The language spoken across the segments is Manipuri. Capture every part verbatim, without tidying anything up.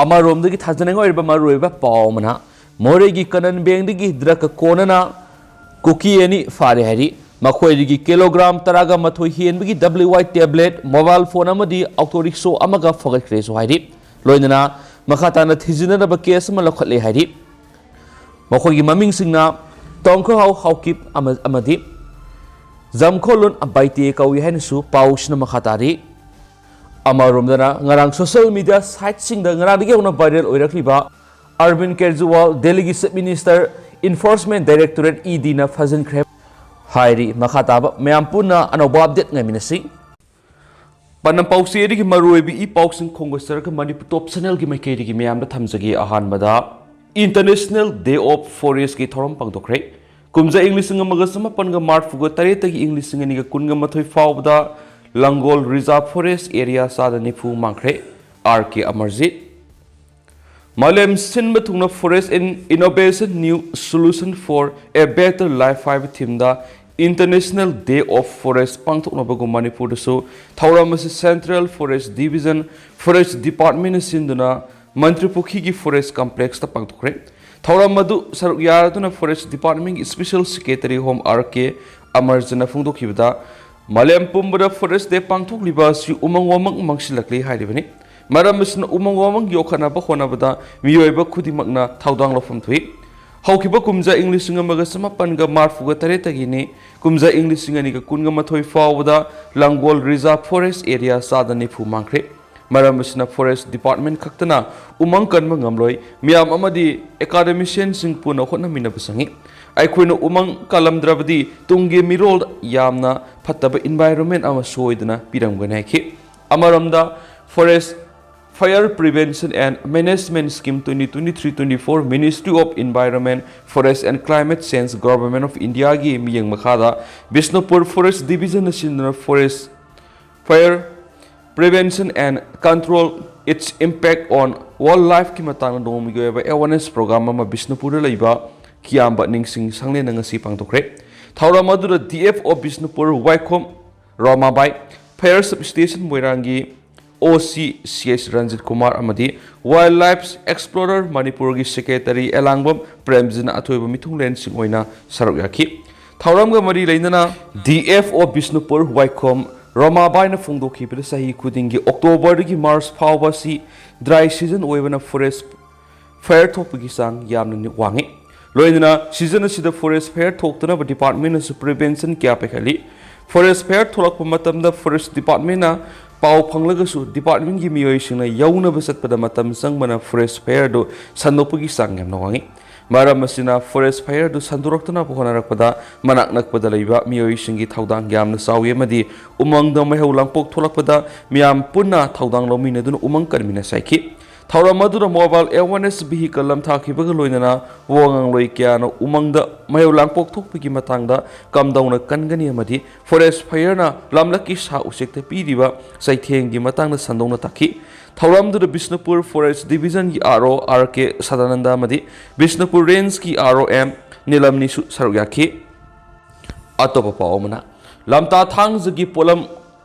ꯑꯃꯔꯣꯝꯗꯒꯤ ꯊꯥꯖꯅꯤꯡꯉꯥꯏ ꯑꯣꯏꯔꯤꯕ ꯃꯔꯨꯑꯣꯏꯕ ꯄꯥꯎ ꯑꯃꯅ, ꯃꯣꯔꯦꯒꯤ ꯀꯅꯟ ꯕꯦꯡꯗꯒꯤ ꯗ꯭ꯔꯒ ꯀꯣꯟꯅꯅ ꯀꯨꯀꯤ ꯑꯅꯤ ꯐꯥꯔꯦ ꯍꯥꯏꯔꯤ꯫ ꯃꯈꯣꯏꯗꯒꯤ ꯀꯤꯂꯣꯒ꯭ꯔꯥꯝ ꯇꯔꯥꯒ ꯃꯥꯊꯣꯏ ꯍꯦꯟꯕꯒꯤ W Y tablet, mobile phone ꯑꯃꯗꯤ auto rickshaw ꯑꯃꯒ ꯐꯒꯠꯈ꯭ꯔꯦꯁꯨ ꯍꯥꯏꯔꯤ꯫ ꯂꯣꯏꯅꯅ ꯃꯈꯥ ꯇꯥꯅ ꯊꯤꯖꯤꯟꯅꯅꯕ case ꯑꯃ ꯂꯧꯈꯠꯂꯦ ꯍꯥꯏꯔꯤ꯫ ꯃꯈꯣꯏꯒꯤ ꯃꯃꯤꯡꯁꯤꯡꯅ ꯇꯣꯡꯈꯣꯍꯥꯎ ꯍꯥꯎꯀꯤꯞ ꯑꯃ-, ꯑꯃꯗꯤ ꯖꯝꯈꯣꯂꯨꯟ ꯕꯥꯏꯇꯦ ꯀꯧꯏ ꯍꯥꯏꯅꯁꯨ ꯄꯥꯎꯁꯤꯅ ꯃꯈꯥ ꯇꯥꯔꯤ꯫ ꯑꯃꯔꯣꯝꯗꯅ ꯉꯔꯥꯡ social media siteꯁꯤꯡꯗ ꯉꯔꯥꯡꯗꯒꯤ ꯍꯧꯅ viral ꯑꯣꯏꯔꯛꯂꯤꯕ ꯑꯔꯕꯤꯟ ꯀꯦꯖ꯭ꯔꯤꯋꯥꯜ ꯗꯦꯜꯂꯤꯒꯤ Chief Minister, Enforcement Directorate, EDꯅ ꯐꯥꯖꯤꯟꯈ꯭ꯔꯦ ꯍꯥꯏꯔꯤ꯫ ꯃꯈꯥ ꯇꯥꯕ ꯃꯌꯥꯝ ꯄꯨꯟꯅ ꯑꯅꯧꯕ update ꯉꯥꯏꯃꯤꯟꯅꯁꯤ꯫ ꯄꯥꯟꯗꯝ ꯄꯥꯎꯆꯦꯗꯒꯤ ꯃꯔꯨꯑꯣꯏꯕ ꯏ ꯄꯥꯎꯁꯤꯡ ꯈꯣꯡꯒꯠꯆꯔꯒ Manipur Top Channelꯒꯤ ꯃꯥꯏꯀꯩꯗꯒꯤ ꯃꯌꯥꯝꯗ ꯊꯝꯖꯒꯦ꯫ ꯑꯍꯥꯟꯕꯗ, International Day of Forestꯀꯤ ꯊꯧꯔꯝ ꯄꯥꯡꯊꯣꯛꯈ꯭ꯔꯦ꯫ ꯀꯨꯝꯖꯥ ꯏꯪ ꯂꯤꯁꯤꯡ ꯑꯃꯒ ꯆꯃꯥꯄꯟꯒ ꯃꯔꯐꯨꯒ ꯇꯔꯦꯠꯇꯒꯤ ꯏꯪ ꯂꯤꯁꯤꯡ ꯑꯅꯤꯒ ꯀꯨꯟꯒ ꯃꯥꯊꯣꯏ ꯐꯥꯎꯕꯗ ꯂꯪꯒꯣꯜ Reserve Forest area ꯆꯥꯗ ꯅꯤꯐꯨ ꯃꯥꯡꯈ꯭ꯔꯦ꯫ R K Amarjit꯫ ꯃꯥꯂꯦꯝ ꯁꯤꯟꯕ ꯊꯨꯡꯅ Forest in Innovation, New Solution for a Better Life ꯍꯥꯏꯕ themeꯗ International Day of Forest ꯄꯥꯡꯊꯣꯛꯅꯕꯒꯨꯝ ꯃꯅꯤꯄꯨꯔꯗꯁꯨ ꯊꯧꯔꯝ ꯑꯁꯤ Central Forest Division, Forest Departmentꯅ ꯁꯤꯟꯗꯨꯅ ꯃꯟꯇ꯭ꯔꯤ ꯄꯨꯈ꯭ꯔꯤꯒꯤ Forest Complexꯇ ꯄꯥꯡꯊꯣꯛꯈ꯭ꯔꯦ꯫ ꯊꯧꯔꯝ ꯑꯗꯨ ꯁꯔꯨꯛ ꯌꯥꯗꯨꯅ Forest Departmentꯀꯤ Special Secretary Home R K Amarjitꯅ ꯐꯣꯡꯗꯣꯛꯈꯤꯕꯗ, ꯃꯥꯂꯦꯝ ꯄꯨꯝꯕꯗ Forest Day ꯄꯥꯡꯊꯣꯛꯂꯤꯕ ꯑꯁꯤ ꯎꯃꯪ ꯋꯥꯃꯪ ꯃꯥꯡꯁꯤꯜꯂꯛꯂꯦ ꯍꯥꯏꯔꯤꯕꯅꯤ꯫ ꯃꯔꯝ ꯑꯁꯤꯅ ꯎꯃꯪ ꯋꯥꯃꯪ ꯌꯣꯛꯈꯠꯅꯕ ꯍꯣꯠꯅꯕꯗ ꯃꯤꯑꯣꯏꯕ ꯈꯨꯗꯤꯡꯃꯛꯅ ꯊꯧꯗꯥꯡ ꯂꯧꯐꯝ ꯊꯣꯛꯏ꯫ ꯍꯧꯈꯤꯕ ꯀꯨꯝꯖꯥ ꯏꯪ ꯂꯤꯁꯤꯡ ꯑꯃꯒ ꯆꯃꯥꯄꯟꯒ ꯃꯔꯐꯨꯒ ꯇꯔꯦꯠꯇꯒꯤꯅꯤ ꯀꯨꯝꯖꯥ ꯏꯪ ꯂꯤꯁꯤꯡ ꯑꯅꯤꯒ ꯀꯨꯟꯒ ꯃꯥꯊꯣꯏ ꯐꯥꯎꯕꯗ ꯂꯪꯒꯣꯜ Reserve Forest area ꯆꯥꯗ ꯅꯤꯐꯨ ꯃꯥꯡꯈ꯭ꯔꯦ꯫ ꯃꯔꯝ ꯑꯁꯤꯅ Forest Department ꯈꯛꯇꯅ ꯎꯃꯪ ꯀꯟꯕ ꯉꯝꯂꯣꯏ, ꯃꯤꯌꯥꯝ ꯑꯃꯗꯤ academicianꯁꯤꯡ ꯄꯨꯟꯅ ꯍꯣꯠꯅꯃꯤꯟꯅꯕ ꯆꯪꯏ꯫ ꯑꯩꯈꯣꯏꯅ ꯎꯃꯪ ꯀꯜꯂꯝꯗ꯭ꯔꯕꯗꯤ ꯇꯨꯡꯒꯤ ꯃꯤꯔꯣꯜꯗ ꯌꯥꯝꯅ ꯐꯠꯇꯕ environment ꯑꯃ ꯁꯣꯏꯗꯅ ꯄꯤꯔꯝꯒꯅꯤ ꯍꯥꯏꯈꯤ꯫ ꯑꯃꯔꯣꯝꯗ, Forest Fire Prevention and Management Scheme twenty twenty-three twenty-four, Ministry of Environment, Forest and Climate Change, Government of Indiaꯒꯤ ꯃꯤꯠꯌꯦꯡ ꯃꯈꯥꯗ ꯕꯤꯁꯅꯨꯄꯨꯔ Forest Divisionꯅ ꯁꯤꯟꯗꯨꯅ Forest Fire Prevention and Control, Its Impact on Wildlifeꯀꯤ ꯃꯇꯥꯡꯗ ꯅꯣꯡꯃꯒꯤ ꯑꯣꯏꯕ awareness program ꯑꯃ ꯕꯤꯁꯅꯨꯄꯨꯔꯗ ꯂꯩꯕ ꯀꯤꯌꯥꯝꯕ ꯅꯤꯡꯁꯤꯡ ꯁꯪꯂꯦꯟꯅ ꯉꯁꯤ ꯄꯥꯡꯊꯣꯛꯈ꯭ꯔꯦ꯫ ꯊꯧꯔꯝ ꯑꯗꯨꯗ D F of ꯕꯤꯁꯅꯨꯄꯨꯔ ꯋꯥꯏꯈꯣꯝ ꯔꯣꯃꯥꯕꯥꯏ, Fire Substation ꯃꯣꯏꯔꯥꯡꯒꯤ ꯑꯣ ꯁꯤ ꯁꯤ ꯑꯦꯁ ꯔꯟꯖꯤꯠ ꯀꯨꯃꯥꯔ ꯑꯃꯗꯤ ꯋꯥꯏꯜꯗ ꯂꯥꯏꯐ ꯑꯦꯛꯁꯄ꯭ꯂꯣꯔꯔ ꯃꯅꯤꯄꯨꯔꯒꯤ ꯁꯦꯀ꯭ꯔꯦꯇꯔꯤ ꯑꯦꯂꯥꯡꯕꯝ ꯄ꯭ꯔꯦꯝꯖꯤꯠꯅ ꯑꯊꯣꯏꯕ ꯃꯤꯊꯨꯡꯂꯦꯟꯁꯤꯡ ꯑꯣꯏꯅ ꯁꯔꯨꯛ ꯌꯥꯈꯤ꯫ ꯊꯧꯔꯝꯒ ꯃꯔꯤ ꯂꯩꯅꯅ ꯗꯤ ꯑꯦꯐ ꯑꯣ ꯕꯤꯁꯅꯨꯄꯨꯔ ꯋꯥꯏꯈꯣꯝ ꯔꯣꯃꯥꯕꯥꯏꯅ ꯐꯣꯡꯗꯣꯛꯈꯤꯕꯗ, ꯆꯍꯤ ꯈꯨꯗꯤꯡꯒꯤ ꯑꯣꯛꯇꯣꯕꯔꯗꯒꯤ ꯃꯥꯔꯆ ꯐꯥꯎꯕ ꯑꯁꯤ ꯗ꯭ꯔꯥꯏ ꯁꯤꯖꯟ ꯑꯣꯏꯕꯅ ꯐꯣꯔꯦꯁ ꯐꯥꯌꯔ ꯊꯣꯛꯄꯒꯤ ꯆꯥꯡ ꯌꯥꯝꯅ ꯋꯥꯡꯉꯤ꯫ ꯂꯣꯏꯅꯅ ꯁꯤꯖꯟ ꯑꯁꯤꯗ ꯐꯣꯔꯦꯁ ꯐꯥꯌꯔ ꯊꯣꯛꯇꯅꯕ ꯗꯤꯄꯥꯔꯠꯃꯦꯟꯅꯁꯨ ꯄ꯭ꯔꯤꯚꯦꯟꯁꯟ ꯀꯌꯥ ꯄꯥꯏꯈꯠꯂꯤ꯫ ꯐꯣꯔꯦꯁ ꯐꯥꯌꯔ ꯊꯣꯛꯂꯛꯄ ꯃꯇꯝꯗ ꯐꯣꯔꯦꯁ ꯗꯤꯄꯥꯔꯠꯃꯦꯟꯅ ꯄꯥꯎ ꯐꯪꯂꯒꯁꯨ ꯗꯤꯄꯥꯔꯠꯃꯦꯟꯒꯤ ꯃꯤꯑꯣꯏꯁꯤꯡꯅ ꯌꯧꯅꯕ ꯆꯠꯄꯗ ꯃꯇꯝ ꯆꯪꯕꯅ ꯐꯣꯔꯦꯁ ꯐꯥꯌꯔꯗꯨ ꯁꯟꯗꯣꯛꯄꯒꯤ ꯆꯥꯡ ꯌꯥꯝꯅ ꯋꯥꯡꯉꯤ꯫ ꯃꯔꯝ ꯑꯁꯤꯅ ꯐꯣꯔꯦꯁ ꯐꯥꯌꯔꯗꯨ ꯁꯟꯗꯣꯔꯛꯇꯅꯕ ꯍꯣꯠꯅꯔꯛꯄꯗ ꯃꯅꯥꯛ ꯅꯛꯄꯗ ꯂꯩꯕ ꯃꯤꯑꯣꯏꯁꯤꯡꯒꯤ ꯊꯧꯗꯥꯡ ꯌꯥꯝꯅ ꯆꯥꯎꯏ ꯑꯃꯗꯤ ꯎꯃꯪꯗ ꯃꯩꯍꯧ ꯂꯥꯡꯄꯣꯛ ꯊꯣꯛꯂꯛꯄꯗ ꯃꯤꯌꯥꯝ ꯄꯨꯟꯅ ꯊꯧꯗꯥꯡ ꯂꯧꯃꯤꯟꯅꯗꯨꯅ ꯎꯃꯪ ꯀꯟꯃꯤꯟꯅꯁꯤ ꯍꯥꯏꯈꯤ꯫ ꯊꯧꯔꯝ ꯑꯗꯨꯗ ꯃꯣꯕꯥꯏꯜ ꯑꯦꯋꯥꯔꯅꯦꯁ ꯚꯤꯍꯤꯀꯜ ꯂꯝꯊꯥꯈꯤꯕꯒ ꯂꯣꯏꯅꯅ ꯋꯥ ꯉꯥꯡꯂꯣꯏ ꯀꯌꯥꯅ ꯎꯃꯪꯗ ꯃꯩꯍꯧ ꯂꯥꯡꯄꯣꯛ ꯊꯣꯛꯄꯒꯤ ꯃꯇꯥꯡꯗ ꯀꯝꯗꯧꯅ ꯀꯟꯒꯅꯤ ꯑꯃꯗꯤ ꯐꯣꯔꯦꯁ ꯐꯥꯌꯔꯅ ꯂꯝꯂꯛꯀꯤ ꯁꯥ ꯎꯆꯦꯛꯇ ꯄꯤꯔꯤꯕ ꯆꯩꯊꯦꯡꯒꯤ ꯃꯇꯥꯡꯗ ꯁꯟꯗꯣꯛꯅ ꯇꯥꯛꯈꯤ꯫ ꯊꯧꯔꯝꯗꯨꯗ ꯕꯤꯁꯅꯨꯄꯨꯔ ꯐꯣꯔꯦꯁ ꯗꯤꯚꯤꯖꯟꯒꯤ R O R K Sadananda ꯑꯃꯗꯤ ꯕꯤꯁꯅꯨꯄꯨꯔ ꯔꯦꯟꯖꯀꯤ ꯑꯥꯔ ꯑꯣ ꯑꯦꯝ ꯅꯤꯂꯝꯅꯤꯁꯨ ꯁꯔꯨꯛ ꯌꯥꯈꯤ꯫ ꯑꯇꯣꯞꯄ ꯄꯥꯎ ꯑꯃꯅ, ꯂꯝꯇꯥ ꯊꯥꯡꯖꯒꯤ ꯄꯣꯠꯂꯝ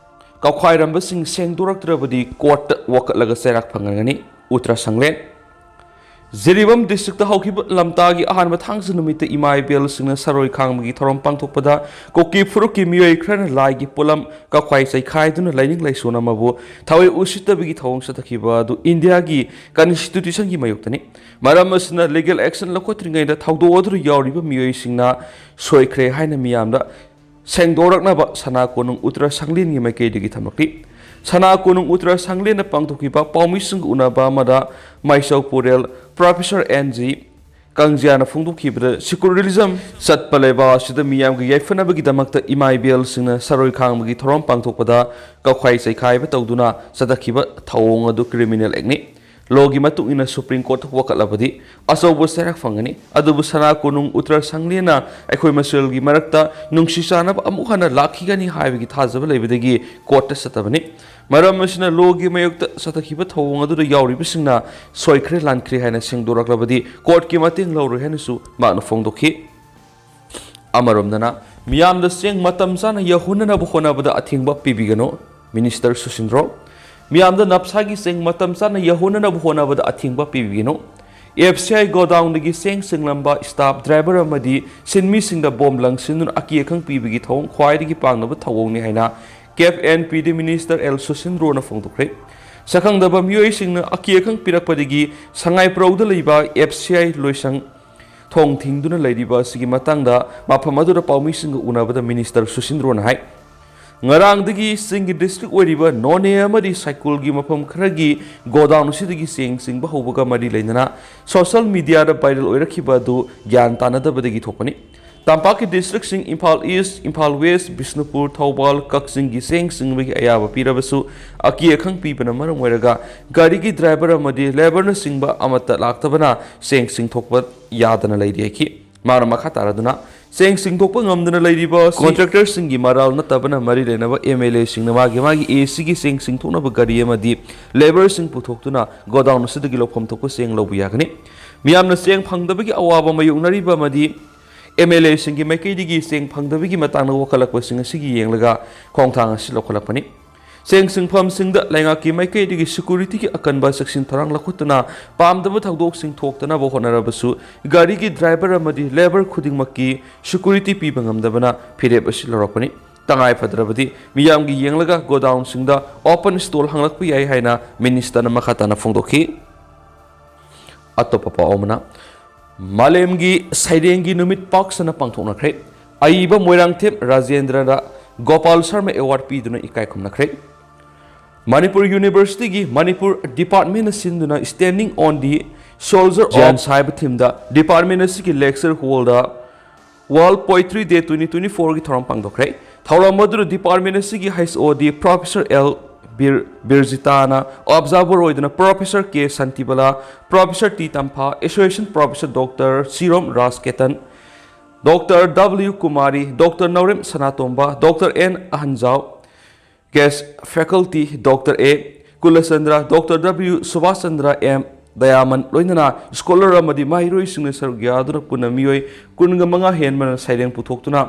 ꯀꯥꯎꯈꯥꯏꯔꯝꯕꯁꯤꯡ ꯁꯦꯡꯗꯣꯔꯛꯇ꯭ꯔꯕꯗꯤ ꯀꯣꯔꯠꯇ ꯋꯥꯀꯠꯂꯒ ꯆꯩꯔꯥꯛ ꯐꯪꯍꯟꯒꯅꯤ, ꯎꯇ꯭ꯔ ꯁꯪꯂꯦꯟ꯫ ꯖꯤꯔꯤꯕꯥꯝ ꯗꯤꯁꯇ꯭ꯔꯤꯛꯇ ꯍꯧꯈꯤꯕ ꯂꯝꯇꯥꯒꯤ ꯑꯍꯥꯟꯕ ꯊꯥꯡꯖ ꯅꯨꯃꯤꯠꯇ ꯏꯃꯥ ꯏꯕꯦꯜꯁꯤꯡꯅ ꯁꯔꯣꯏ ꯈꯥꯡꯕꯒꯤ ꯊꯧꯔꯝ ꯄꯥꯡꯊꯣꯛꯄꯗ ꯀꯨꯀꯤ ꯐꯨꯔꯨꯞꯀꯤ ꯃꯤꯑꯣꯏ ꯈꯔꯅ ꯂꯥꯏꯒꯤ ꯄꯣꯠꯂꯝ ꯀꯥꯎꯈꯥꯏ ꯆꯩꯈꯥꯏꯗꯨꯅ ꯂꯥꯏꯅꯤꯡ ꯂꯥꯏꯁꯣꯟ ꯑꯃꯕꯨ ꯊꯋꯥꯏ ꯎꯁꯤꯠꯇꯕꯒꯤ ꯊꯧꯑꯣꯡ ꯆꯠꯊꯈꯤꯕ ꯑꯗꯨ ꯏꯟꯗꯤꯌꯥꯒꯤ ꯀꯟꯁꯇꯤꯇ꯭ꯌꯨꯁꯟꯒꯤ ꯃꯥꯌꯣꯛꯇꯅꯤ꯫ ꯃꯔꯝ ꯑꯁꯤꯅ ꯂꯤꯒꯦꯜ ꯑꯦꯛꯁꯟ ꯂꯧꯈꯠꯇ꯭ꯔꯤꯉꯩꯗ ꯊꯧꯗꯣꯛ ꯑꯗꯨꯗ ꯌꯥꯎꯔꯤꯕ ꯃꯤꯑꯣꯏꯁꯤꯡꯅ ꯁꯣꯏꯈ꯭ꯔꯦ ꯍꯥꯏꯅ ꯃꯤꯌꯥꯝꯗ ꯁꯦꯡꯗꯣꯔꯛꯅꯕ ꯁꯅꯥ ꯀꯣꯅꯨꯡ ꯎꯇ꯭ꯔ ꯁꯪꯂꯦꯟꯒꯤ ꯃꯥꯏꯀꯩꯗꯒꯤ ꯊꯝꯂꯛꯂꯤ꯫ ꯁꯅꯥ ꯀꯣꯅꯨꯡ ꯎꯇ꯭ꯔ ꯁꯪꯂꯦꯟꯅ ꯄꯥꯡꯊꯣꯛꯈꯤꯕ ꯄꯥꯎꯃꯤꯁꯤꯡꯒ ꯎꯅꯕ ꯑꯃꯗ ꯃꯥꯏꯆꯧ ꯄꯨꯔꯦꯜ ꯄ꯭ꯔꯣꯐꯦꯁꯔ ꯑꯦꯟ ꯖꯤ ꯀꯪꯖꯤꯌꯥꯅ ꯐꯣꯡꯗꯣꯛꯈꯤꯕꯗ, ꯁꯤꯀꯨꯂꯔꯤꯖꯝ ꯆꯠꯄ ꯂꯩꯕꯥꯛ ꯑꯁꯤꯗ ꯃꯤꯌꯥꯝꯒꯤ ꯌꯥꯏꯐꯅꯕꯒꯤꯗꯃꯛꯇ ꯏꯃꯥ ꯏꯕꯦꯜꯁꯤꯡꯅ ꯁꯔꯣꯏ ꯈꯥꯡꯕꯒꯤ ꯊꯧꯔꯝ ꯄꯥꯡꯊꯣꯛꯄꯗ ꯀꯥꯎꯈꯥꯏ ꯆꯩꯈꯥꯏꯕ ꯇꯧꯗꯨꯅ ꯆꯠꯊꯈꯤꯕ ꯊꯧꯑꯣꯡ ꯑꯗꯨ ꯀ꯭ꯔꯤꯃꯤꯅꯦꯜ ꯑꯦꯛꯅꯤ꯫ ꯂꯣꯒꯤ ꯃꯇꯨꯡ ꯏꯟꯅ ꯁꯨꯄ꯭ꯔꯤꯝ ꯀꯣꯔꯠꯇ ꯋꯥꯀꯠꯂꯕꯗꯤ ꯑꯆꯧꯕ ꯆꯩꯔꯥꯛ ꯐꯪꯒꯅꯤ꯫ ꯑꯗꯨꯕꯨ ꯁꯅꯥ ꯀꯣꯅꯨꯡ ꯎꯇ꯭ꯔ ꯁꯪꯂꯦꯟꯅ ꯑꯩꯈꯣꯏ ꯃꯁꯦꯜꯒꯤ ꯃꯔꯛꯇ ꯅꯨꯡꯁꯤ ꯆꯥꯟꯅꯕ ꯑꯃꯨꯛ ꯍꯟꯅ ꯂꯥꯛꯈꯤꯒꯅꯤ ꯍꯥꯏꯕꯒꯤ ꯊꯥꯖꯕ ꯂꯩꯕꯗꯒꯤ ꯀꯣꯔꯠꯇ ꯆꯠꯇꯕꯅꯤ꯫ ꯃꯔꯝ ꯑꯁꯤꯅ ꯂꯣꯒꯤ ꯃꯥꯌꯣꯛꯇ ꯆꯠꯊꯈꯤꯕ ꯊꯧꯑꯣꯡ ꯑꯗꯨꯗ ꯌꯥꯎꯔꯤꯕꯁꯤꯡꯅ ꯁꯣꯏꯈ꯭ꯔꯦ ꯂꯥꯟꯈ꯭ꯔꯦ ꯍꯥꯏꯅ ꯁꯦꯡꯗꯣꯔꯛꯂꯕꯗꯤ ꯀꯣꯔꯠꯀꯤ ꯃꯇꯦꯡ ꯂꯧꯔꯣꯏ ꯍꯥꯏꯅꯁꯨ ꯃꯍꯥꯛꯅ ꯐꯣꯡꯗꯣꯛꯈꯤ꯫ ꯑꯃꯔꯣꯝꯗꯅ, ꯃꯤꯌꯥꯝꯗ ꯆꯦꯡ ꯃꯇꯝ ꯆꯥꯅ ꯌꯧꯍꯟꯅꯅꯕ ꯍꯣꯠꯅꯕꯗ ꯑꯊꯤꯡꯕ ꯄꯤꯕꯤꯒꯅꯨ, ꯃꯤꯅꯤꯁꯇꯔ ꯁꯨꯁꯤꯟꯗ꯭ꯔꯣ꯫ ꯃꯤꯌꯥꯝꯗ ꯅꯞꯁꯥꯒꯤ ꯆꯦꯡ ꯃꯇꯝ ꯆꯥꯅ ꯌꯧꯍꯟꯅꯅꯕ ꯍꯣꯠꯅꯕꯗ ꯑꯊꯤꯡꯕ ꯄꯤꯕꯤꯒꯅꯨ꯫ ꯑꯦꯐ ꯁꯤ ꯑꯥꯏ ꯒꯣꯗꯥꯎꯟꯗꯒꯤ ꯆꯦꯡ ꯆꯤꯡꯂꯝꯕ ꯁ꯭ꯇꯥꯐ, ꯗ꯭ꯔꯥꯏꯚꯔ ꯑꯃꯗꯤ ꯁꯤꯟꯃꯤꯁꯤꯡꯗ ꯕꯣꯝ ꯂꯪꯁꯤꯟꯗꯨꯅ ꯑꯀꯤ ꯑꯈꯪ ꯄꯤꯕꯒꯤ ꯊꯧꯑꯣꯡ ꯈ꯭ꯋꯥꯏꯗꯒꯤ ꯄꯥꯡꯅꯕ ꯊꯧꯑꯣꯡꯅꯤ ꯍꯥꯏꯅ ꯀꯦꯞ ꯑꯦꯟ ꯄꯤ ꯗꯤ ꯃꯤꯅꯤꯁꯇꯔ ꯑꯦꯜ ꯁꯨꯁꯤꯟꯗ꯭ꯔꯣꯅ ꯐꯣꯡꯗꯣꯛꯈ꯭ꯔꯦ꯫ ꯁꯛꯈꯪꯗꯕ ꯃꯤꯑꯣꯏꯁꯤꯡꯅ ꯑꯀꯤ ꯑꯈꯪ ꯄꯤꯔꯛꯄꯗꯒꯤ ꯁꯉꯥꯏꯄ꯭ꯔꯧꯗ ꯂꯩꯕ ꯑꯦꯐ ꯁꯤ ꯑꯥꯏ ꯂꯣꯏꯁꯪ ꯊꯣꯡ ꯊꯤꯡꯗꯨꯅ ꯂꯩꯔꯤꯕ ꯑꯁꯤꯒꯤ ꯃꯇꯥꯡꯗ ꯃꯐꯝ ꯑꯗꯨꯗ ꯄꯥꯎꯃꯤꯁꯤꯡꯒ ꯎꯅꯕꯗ ꯃꯤꯅꯤꯁꯇꯔ ꯁꯨꯁꯤꯟꯗ꯭ꯔꯣꯅ ꯍꯥꯏ, ꯉꯔꯥꯡꯗꯒꯤ ꯆꯤꯡꯒꯤ ꯗꯤꯁꯇ꯭ꯔꯤꯛ ꯑꯣꯏꯔꯤꯕ ꯅꯣꯅꯦ ꯑꯃꯗꯤ ꯁꯥꯏꯀꯨꯜꯒꯤ ꯃꯐꯝ ꯈꯔꯒꯤ ꯒꯣꯗꯥꯎꯟ ꯑꯁꯤꯗꯒꯤ ꯆꯦꯡ ꯆꯤꯡꯕ ꯍꯧꯕꯒ ꯃꯔꯤ ꯂꯩꯅꯅ ꯁꯣꯁꯤꯌꯦꯜ ꯃꯤꯗꯤꯌꯥꯗ ꯚꯥꯏꯔꯦꯜ ꯑꯣꯏꯔꯛꯈꯤꯕ ꯑꯗꯨ ꯒ꯭ꯌꯥꯟ ꯇꯥꯅꯗꯕꯗꯒꯤ ꯊꯣꯛꯄꯅꯤ꯫ ꯇꯝꯄꯥꯛꯀꯤ ꯗꯤꯁꯇ꯭ꯔꯤꯛꯁꯤꯡ ꯏꯝꯐꯥꯜ ꯏꯁ, ꯏꯝꯐꯥꯜ ꯋꯦꯁ, ꯕꯤꯁꯅꯨꯄꯨꯔ, ꯊꯧꯕꯥꯜ, ꯀꯛꯆꯤꯡꯒꯤ ꯆꯦꯡ ꯆꯤꯡꯕꯒꯤ ꯑꯌꯥꯕ ꯄꯤꯔꯕꯁꯨ ꯑꯀꯤ ꯑꯈꯪ ꯄꯤꯕꯅ ꯃꯔꯝ ꯑꯣꯏꯔꯒ ꯒꯥꯔꯤꯒꯤ ꯗ꯭ꯔꯥꯏꯚꯔ ꯑꯃꯗꯤ ꯂꯦꯕꯔꯅꯆꯤꯡꯕ ꯑꯃꯠꯇ ꯂꯥꯛꯇꯕꯅ ꯆꯦꯡ ꯆꯤꯡꯊꯣꯛꯄ ꯌꯥꯗꯅ ꯂꯩꯔꯤ ꯍꯥꯏꯈꯤ꯫ ꯃꯥꯅ ꯃꯈꯥ ꯇꯥꯔꯗꯨꯅ, ꯆꯦꯡ ꯆꯤꯡꯊꯣꯛꯄ ꯉꯝꯗꯅ ꯂꯩꯔꯤꯕ ꯑꯁꯤ ꯀꯣꯟꯇ꯭ꯔꯦꯛꯇꯔꯁꯤꯡꯒꯤ ꯃꯔꯥꯜ ꯅꯠꯇꯕꯅ ꯃꯔꯤ ꯂꯩꯅꯕ ꯑꯦꯝ ꯑꯦꯜ ꯑꯦꯁꯤꯡꯅ ꯃꯥꯒꯤ ꯃꯥꯒꯤ ꯑꯦ ꯁꯤꯒꯤ ꯆꯦꯡ ꯆꯤꯡꯊꯣꯛꯅꯕ ꯒꯥꯔꯤ ꯑꯃꯗꯤ ꯂꯦꯕꯔꯁꯤꯡ ꯄꯨꯊꯣꯛꯇꯨꯅ ꯒꯣꯗꯥꯎꯟ ꯑꯁꯤꯗꯒꯤ ꯂꯧꯐꯝ ꯊꯣꯛꯄ ꯆꯦꯡ ꯂꯧꯕ ꯌꯥꯒꯅꯤ꯫ ꯃꯤꯌꯥꯝꯅ ꯆꯦꯡ ꯐꯪꯗꯕꯒꯤ ꯑꯋꯥꯕ ꯃꯥꯌꯣꯛꯅꯔꯤꯕ ꯑꯃꯗꯤ ꯑꯦꯝ ꯑꯦꯜ ꯑꯦꯁꯤꯡꯒꯤ ꯃꯥꯏꯀꯩꯗꯒꯤ ꯆꯦꯡ ꯐꯪꯗꯕꯒꯤ ꯃꯇꯥꯡꯗ ꯋꯥꯀꯠꯂꯛꯄꯁꯤꯡ ꯑꯁꯤꯒꯤ ꯌꯦꯡꯂꯒ ꯈꯣꯡꯊꯥꯡ ꯑꯁꯤ ꯂꯧꯈꯠꯂꯛꯄꯅꯤ꯫ ꯆꯦꯡ ꯁꯤꯡꯐꯝꯁꯤꯡꯗ ꯂꯩꯉꯥꯛꯀꯤ ꯃꯥꯏꯀꯩꯗꯒꯤ ꯁꯦꯀ꯭ꯌꯨꯔꯤꯇꯤꯒꯤ ꯑꯀꯟꯕ ꯆꯦꯛꯁꯤꯟ ꯊꯧꯔꯥꯡ ꯂꯧꯈꯠꯇꯨꯅ ꯄꯥꯝꯗꯕ ꯊꯧꯗꯣꯛꯁꯤꯡ ꯊꯣꯛꯇꯅꯕ ꯍꯣꯠꯅꯔꯕꯁꯨ ꯒꯥꯔꯤꯒꯤ ꯗ꯭ꯔꯥꯏꯚꯔ ꯑꯃꯗꯤ ꯂꯦꯕꯔ ꯈꯨꯗꯤꯡꯃꯛꯀꯤ ꯁꯦꯀ꯭ꯌꯨꯔꯤꯇꯤ ꯄꯤꯕ ꯉꯝꯗꯕꯅ ꯐꯤꯔꯦꯞ ꯑꯁꯤ ꯂꯧꯔꯛꯄꯅꯤ꯫ ꯇꯉꯥꯏ ꯐꯗ꯭ꯔꯕꯗꯤ ꯃꯤꯌꯥꯝꯒꯤ ꯌꯦꯡꯂꯒ ꯒꯣꯗꯥꯎꯟꯁꯤꯡꯗ ꯑꯣꯄꯟ ꯁ꯭ꯇꯣꯜ ꯍꯥꯡꯂꯛꯄ ꯌꯥꯏ ꯍꯥꯏꯅ ꯃꯤꯅꯤꯁꯇꯔꯅ ꯃꯈꯥ ꯇꯥꯅ ꯐꯣꯡꯗꯣꯛꯈꯤ꯫ ꯑꯇꯣꯞꯄ ꯄꯥꯎ ꯑꯃꯅ, ꯃꯥꯂꯦꯝꯒꯤ ꯁꯩꯔꯦꯡꯒꯤ ꯅꯨꯃꯤꯠ ꯄꯥꯛ ꯁꯟꯅ ꯄꯥꯡꯊꯣꯛꯅꯈ꯭ꯔꯦ꯫ ꯑꯏꯕ ꯃꯣꯏꯔꯥꯡꯊꯦꯝ ꯔꯥꯖꯦꯟꯗ꯭ꯔꯗ ꯒꯣꯄꯥꯜ ꯁꯔꯃ ꯑꯦꯋꯥꯔꯗ ꯄꯤꯗꯨꯅ ꯏꯀꯥꯏ ꯈꯨꯝꯅꯈ꯭ꯔꯦ꯫ ꯃꯅꯤꯄꯨꯔ ꯌꯨꯅꯤꯚꯔꯁꯤꯇꯤꯒꯤ ꯃꯅꯤꯄꯨꯔ ꯗꯤꯄꯥꯔꯠꯃꯦꯟꯅ ꯁꯤꯟꯗꯨꯅ Standing on the Shoulder of Giants ꯍꯥꯏꯕ ꯊꯤꯝꯗ ꯗꯤꯄꯥꯔꯠꯃꯦꯟ ꯑꯁꯤꯒꯤ ꯂꯦꯛꯆꯔ ꯍꯣꯜꯗ World Poetry Day twenty twenty-four ꯒꯤ ꯊꯧꯔꯝ ꯄꯥꯡꯊꯣꯛꯈ꯭ꯔꯦ꯫ ꯊꯧꯔꯝ ꯑꯗꯨꯗ ꯗꯤꯄꯥꯔꯠꯃꯦꯟ ꯑꯁꯤꯒꯤ H O D professor L ꯕꯤꯔ-, ꯕꯤꯔꯖꯤꯇꯥꯅ ꯑꯣꯕꯖꯥꯔꯚꯔ ꯑꯣꯏꯗꯨꯅ, professor K Shantibala, professor T Tampha, associate professor doctor Sirom Rajketan, doctor W Kumari, doctor Naorem Sanatomba, doctor N Ahanjao, guest faculty doctor A Kulachandra, doctor W ꯁꯨꯕꯥꯁ ꯆꯟꯗ꯭ꯔ ꯑꯦꯝ ꯗꯌꯥꯃꯟ, ꯂꯣꯏꯅꯅ ꯁ꯭ꯀꯣꯂꯔ ꯑꯃꯗꯤ ꯃꯍꯩꯔꯣꯏꯁꯤꯡꯅ ꯁꯔꯨꯛ ꯌꯥꯗꯨꯅ ꯄꯨꯟꯅ ꯃꯤꯑꯣꯏ ꯀꯨꯟꯒ ꯃꯉꯥ ꯍꯦꯟꯕꯅ ꯁꯩꯔꯦꯡ ꯄꯨꯊꯣꯛꯇꯨꯅ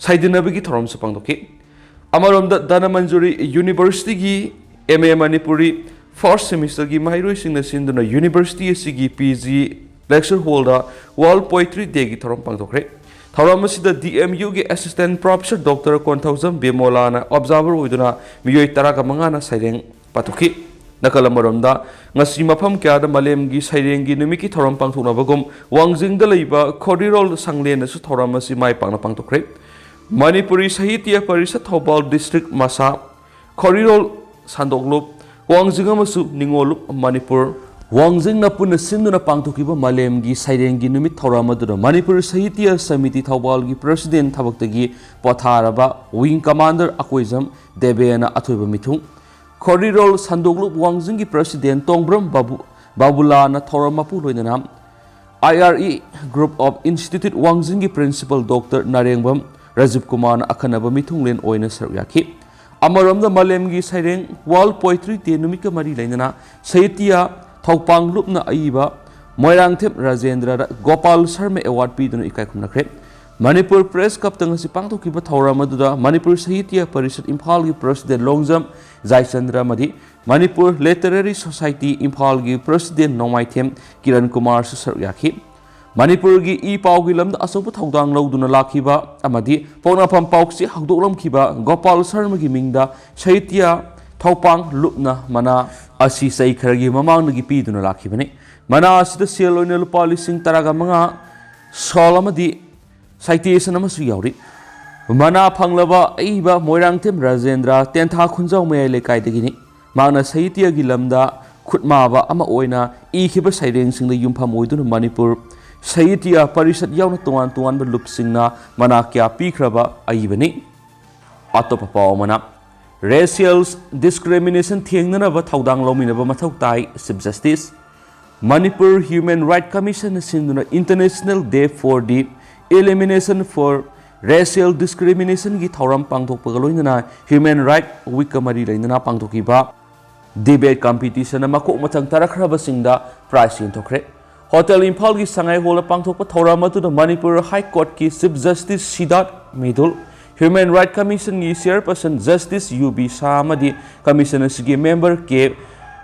ꯁꯩꯗꯤꯟꯅꯕꯒꯤ ꯊꯧꯔꯝꯁꯨ ꯄꯥꯡꯊꯣꯛꯈꯤ꯫ ꯑꯃꯔꯣꯝꯗ, ꯙꯅꯃꯟꯖꯨꯔꯤ ꯌꯨꯅꯤꯚꯔꯁꯤꯇꯤꯒꯤ M A Manipuri first semesterꯒꯤ ꯃꯍꯩꯔꯣꯏꯁꯤꯡꯅ ꯁꯤꯟꯗꯨꯅ university ꯑꯁꯤꯒꯤ P G lecture hallꯗ World Poetry Dayꯒꯤ ꯊꯧꯔꯝ ꯄꯥꯡꯊꯣꯛꯈ꯭ꯔꯦ꯫ ꯊꯧꯔꯝ ꯑꯁꯤꯗ D M Uꯒꯤ assistant professor Doctor Konthoujam ꯕꯤꯃꯣꯂꯥꯅ observer ꯑꯣꯏꯗꯨꯅ ꯃꯤꯑꯣꯏ ꯇꯔꯥꯒ ꯃꯉꯥꯅ ꯁꯩꯔꯦꯡ ꯄꯥꯊꯣꯛꯈꯤ꯫ ꯅꯥꯀꯜ ꯑꯃꯔꯣꯝꯗ, ꯉꯁꯤ ꯃꯐꯝ ꯀꯌꯥꯗ ꯃꯥꯂꯦꯝꯒꯤ ꯁꯩꯔꯦꯡꯒꯤ ꯅꯨꯃꯤꯠꯀꯤ ꯊꯧꯔꯝ ꯄꯥꯡꯊꯣꯛꯅꯕꯒꯨꯝ, ꯋꯥꯡꯖꯤꯡꯗ ꯂꯩꯕ ꯈꯣꯔꯤꯔꯣꯜ ꯁꯪꯂꯦꯟꯗꯁꯨ ꯊꯧꯔꯝ ꯑꯁꯤ ꯃꯥꯏ ꯄꯥꯛꯅ ꯄꯥꯡꯊꯣꯛꯈ꯭ꯔꯦ꯫ ꯃꯅꯤꯄꯨꯔꯤ ꯁꯥꯍꯤꯇ꯭ꯌ ꯄꯔꯤꯁꯠ ꯊꯧꯕꯥꯜ district ꯃꯁꯥ, ꯈꯣꯔꯤꯔꯣꯜ ꯁꯟꯗꯣꯛꯂꯨꯞ, ꯋꯥꯡꯖꯤꯡ ꯑꯃꯁꯨꯡ ꯅꯤꯉꯣꯜꯂꯨꯞ ꯃꯅꯤꯄꯨꯔ, ꯋꯥꯡꯖꯤꯡꯅ ꯄꯨꯟꯅ ꯁꯤꯟꯗꯨꯅ ꯄꯥꯡꯊꯣꯛꯈꯤꯕ ꯃꯥꯂꯦꯝꯒꯤ ꯁꯩꯔꯦꯡꯒꯤ ꯅꯨꯃꯤꯠ ꯊꯧꯔꯝ ꯑꯗꯨꯗ ꯃꯅꯤꯄꯨꯔ ꯁꯥꯍꯤꯇ꯭ꯌ ꯁꯃꯤꯇꯤ ꯊꯧꯕꯥꯜꯒꯤ president ꯊꯕꯛꯇꯒꯤ ꯄꯣꯊꯥꯔꯕ wing commander ꯑꯀꯣꯏꯖꯝ ꯗꯦꯕꯦꯅ ꯑꯊꯣꯏꯕ ꯃꯤꯊꯨꯡ, ꯈꯣꯔꯤꯔꯣꯜ ꯁꯟꯗꯣꯛꯂꯨꯞ ꯋꯥꯡꯖꯤꯡꯒꯤ president ꯇꯣꯡꯕ꯭ꯔꯝ ꯕꯥꯕꯨ-, ꯕꯥꯕꯨꯂꯥꯅ ꯊꯧꯔꯝ ꯃꯄꯨ ꯂꯣꯏꯅꯅ I R E Group of Institute ꯋꯥꯡꯖꯤꯡꯒꯤ principal Doctor ꯅꯥꯔꯦꯡꯕꯝ ꯔꯥꯖꯤꯕ ꯀꯨꯃꯥꯔꯅ ꯑꯈꯟꯅꯕ ꯃꯤꯊꯨꯡꯂꯦꯟ ꯑꯣꯏꯅ ꯁꯔꯨꯛ ꯌꯥꯈꯤ꯫ ꯑꯃꯔꯣꯝꯗ, ꯃꯥꯂꯦꯝꯒꯤ ꯁꯩꯔꯦꯡ World Poetry Day ꯅꯨꯃꯤꯠꯀ ꯃꯔꯤ ꯂꯩꯅꯅ ꯁꯥꯍꯤꯇ꯭ꯌ ꯊꯧꯄꯥꯡ ꯂꯨꯞꯅ ꯑꯏꯕ ꯃꯣꯏꯔꯥꯡꯊꯦꯝ ꯔꯥꯖꯦꯟꯗ꯭ꯔꯗ ꯒꯣꯄꯥꯜ ꯁꯔꯃ award ꯄꯤꯗꯨꯅ ꯏꯀꯥꯏ ꯈꯨꯝꯅꯈ꯭ꯔꯦ꯫ ꯃꯅꯤꯄꯨꯔ Press Clubꯇ ꯉꯁꯤ ꯄꯥꯡꯊꯣꯛꯈꯤꯕ ꯊꯧꯔꯝ ꯑꯗꯨꯗ ꯃꯅꯤꯄꯨꯔ ꯁꯥꯍꯤꯇ꯭ꯌ ꯄꯔꯤꯁꯠ ꯏꯝꯐꯥꯜꯒꯤ president ꯂꯣꯡꯖꯝ ꯖꯥꯏꯆꯟꯗ꯭ꯔ ꯑꯃꯗꯤ ꯃꯅꯤꯄꯨꯔ Literary Society ꯏꯝꯐꯥꯜꯒꯤ president ꯅꯣꯡꯃꯥꯏꯊꯦꯝ ꯀꯤꯔꯟ ꯀꯨꯃꯥꯔꯁꯨ ꯁꯔꯨꯛ ꯌꯥꯈꯤ꯫ ꯃꯅꯤꯄꯨꯔꯒꯤ ꯏ ꯄꯥꯎꯒꯤ ꯂꯝꯗ ꯑꯆꯧꯕ ꯊꯧꯗꯥꯡ ꯂꯧꯗꯨꯅ ꯂꯥꯛꯈꯤꯕ ꯑꯃꯗꯤ ꯄꯣꯛꯅꯐꯝ ꯄꯥꯎꯆꯦ ꯍꯧꯗꯣꯛꯂꯝꯈꯤꯕ ꯒꯣꯄꯥꯜ ꯁꯔꯃꯒꯤ ꯃꯤꯡꯗ ꯁꯥꯍꯤꯇ꯭ꯌ ꯊꯧꯄꯥꯡ ꯂꯨꯞꯅ ꯃꯅꯥ ꯑꯁꯤ ꯆꯍꯤ ꯈꯔꯒꯤ ꯃꯃꯥꯡꯗꯒꯤ ꯄꯤꯗꯨꯅ ꯂꯥꯛꯈꯤꯕꯅꯤ꯫ ꯃꯅꯥ ꯑꯁꯤꯗ ꯁꯦꯜ ꯑꯣꯏꯅ ꯂꯨꯄꯥ ꯂꯤꯁꯤꯡ ꯇꯔꯥꯒ ꯃꯉꯥ, ꯁꯣꯜ ꯑꯃꯗꯤ citation ꯑꯃꯁꯨ ꯌꯥꯎꯔꯤ꯫ ꯃꯅꯥ ꯐꯪꯂꯕ ꯑꯏꯕ ꯃꯣꯏꯔꯥꯡꯊꯦꯝ ꯔꯥꯖꯦꯟꯗ꯭ꯔ ꯇꯦꯟꯊꯥ ꯈꯨꯟꯖꯥꯎ ꯃꯌꯥꯏ ꯂꯩꯀꯥꯏꯗꯒꯤꯅꯤ꯫ ꯃꯍꯥꯛꯅ ꯁꯥꯍꯤꯇ꯭ꯌꯒꯤ ꯂꯝꯗ ꯈꯨꯠꯃꯥꯕ ꯑꯃ ꯑꯣꯏꯅ ꯏꯈꯤꯕ ꯁꯩꯔꯦꯡꯁꯤꯡꯗ ꯌꯨꯝꯐꯝ ꯑꯣꯏꯗꯨꯅ ꯃꯅꯤꯄꯨꯔ ꯁꯥꯍꯤꯇ꯭ꯌ ꯄꯔꯤꯁꯠ ꯌꯥꯎꯅ ꯇꯣꯉꯥꯟ ꯇꯣꯉꯥꯟꯕ ꯂꯨꯞꯁꯤꯡꯅ ꯃꯅꯥ ꯀꯌꯥ ꯄꯤꯈ꯭ꯔꯕ ꯑꯏꯕꯅꯤ꯫ ꯑꯇꯣꯞꯄ ꯄꯥꯎ ꯑꯃꯅ, racial discrimination ꯊꯦꯡꯅꯅꯕ ꯊꯧꯗꯥꯡ ꯂꯧꯃꯤꯟꯅꯕ ꯃꯊꯧ ꯇꯥꯏ, Chief Justice꯫ Manipur Human Right Commissionꯅ ꯁꯤꯟꯗꯨꯅ International Day for the Elimination for Racial Discriminationꯒꯤ ꯊꯧꯔꯝ ꯄꯥꯡꯊꯣꯛꯄꯒ ꯂꯣꯏꯅꯅ Human Right Weekꯀ ꯃꯔꯤ ꯂꯩꯅꯅ ꯄꯥꯡꯊꯣꯛꯈꯤꯕ debate competitionꯅ ꯃꯀꯣꯛ ꯃꯊꯪ ꯇꯥꯔꯛꯈ꯭ꯔꯕꯁꯤꯡꯗ prize ꯌꯦꯟꯊꯣꯛꯈ꯭ꯔꯦ꯫ Hotel ꯏꯝꯐꯥꯜꯒꯤ ꯁꯉꯥꯏ hallꯗ ꯄꯥꯡꯊꯣꯛꯄ ꯊꯧꯔꯝ ꯑꯗꯨꯗ ꯃꯅꯤꯄꯨꯔ High Courtꯀꯤ Chief Justice Siddharth Mridul, Human Rights Commissionꯒꯤ chairperson Justice U B Saha ꯑꯃꯗꯤ commission ꯑꯁꯤꯒꯤ member ꯀꯦ